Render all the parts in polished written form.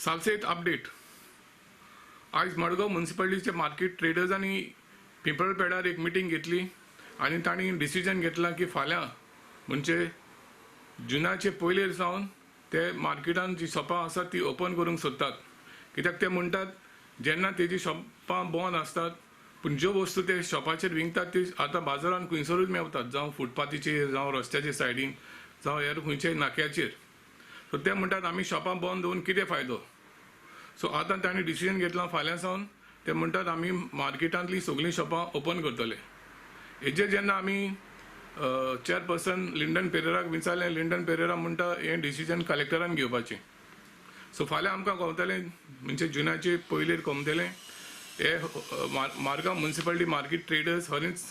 Salcete update. आयज Madgaon म्युनिसिपालिटीचे market ट्रेडर्सांनी पिंपळपेडार एक meeting घेतली आनी तांणी डिसिजन घेतलां की फाल्यां म्हणजे जुनाचे पयलेर सावन ते मार्केटान जी शॉपां आसात ती ओपन करूंक सोदतात. कित्याक ते म्हणटात जेन्ना तेजी शॉपां बंद आसतात पूण ज्यो वस्तू ते शॉपाचेर विकतात ती आतां बाजारान खंयसरूच मेवतात, जावं फुटपाथीचेर, जावं रस्त्याचे सायडीन, जावं हेर खंयच्याय नाक्याचेर. सो ते म्हणटात आमी शॉपां बंद दवरून कितें फायदो. सो आतां तांणी डिसिजन घेतलां फाल्यां सावन ते म्हणटात आमी मार्केटांतलीं सगळीं शॉपां ओपन करतले. हेजेर जेन्ना आमी चेअरपर्सन लिंडन पेरेराक विचारलें, लिंडन पेरेरा म्हणटा हें डिसिजन कलेक्टरान घेवपाचें. सो फाल्यां आमकां कळटलें म्हणजे जुनाचे पयलेर कळटलें हे मार्गांव म्युनिसिपालिटी मार्केट ट्रेडर्स खरेंच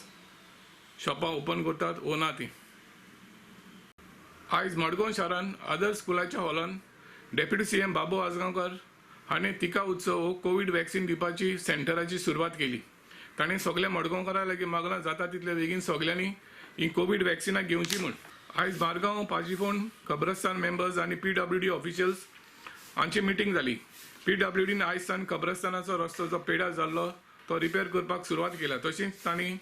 शॉपां ओपन करतात ओ ना ती. आयज मडगांव शारान आदर्श स्कुलाच्या हॉलान डेप्युटी सीएम बाबू आजगांवकर हाणें टिका उत्सव हो कोवीड वॅक्सिन दिवपाची सेंटराची सुरवात केली. ताणें सगल्या मडगांवकारां लागीं मागलां जाता तितले बेगीन सगल्यांनी ही कोवीड वॅक्सिनां घेवची म्हूण. आयज मारगांव पाजीफोंड कब्रस्तान मेंबर्स आनी पीडब्ल्यूडी ऑफिशियल्स हांची मिटींग जाली. पीडब्ल्यूडीन आयज सावन कब्रस्तानाचो रस्तो जो पेडा जाल्लो तो रिपेर करपाक सुरवात केल्या. तशेंच तांणी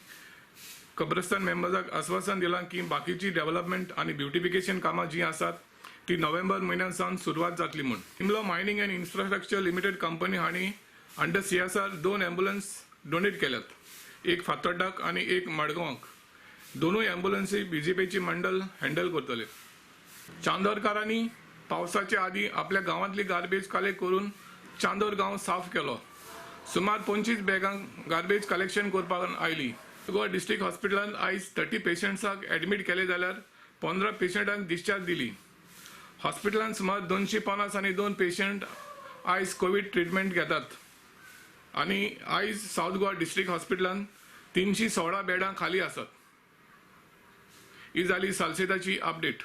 कब्रस्तान मेंबर्साक आस्वासन दिलां की बाकीची डेव्हलपमेंट आनी ब्युटिफिकेशन कामां जीं आसात ती नोव्हेंबर म्हयन्यान सावन सुरवात जातली म्हूण. Imlo mining and infrastructure limited company हांणी अंडर सीएसआर 2 एम्बुलन्स डोनेट केल्यात, एक फातोड्डाक आनी एक मडगांवाक. दोनूय एम्बुलन्सी बीजेपीची मंडल हँडल करतले. चांदोरकारांनी पावसाच्या आदीं आपल्या गांवांतली गार्बेज कलेक्ट करून चांदोर गांव साफ केलो. सुमार 25 बॅगां गार्बेज कलेक्शन करपाक आयली. गोवा डिस्ट्रिक्ट हॉस्पिटलांत आयज 30 पेशंट्सांक एडमीट केले जाल्यार 15 पेशंटांक डिस्चार्ज दिली. हॉस्पिटलांत सुमार 250 आनी 2 पेशंट आयज कोवीड ट्रिटमेंट घेतात आनी आयज सावथ गोवा डिस्ट्रिक्ट हॉस्पिटलांत 316 बेडां खाली आसात. ही जाली सालसेताची अपडेट.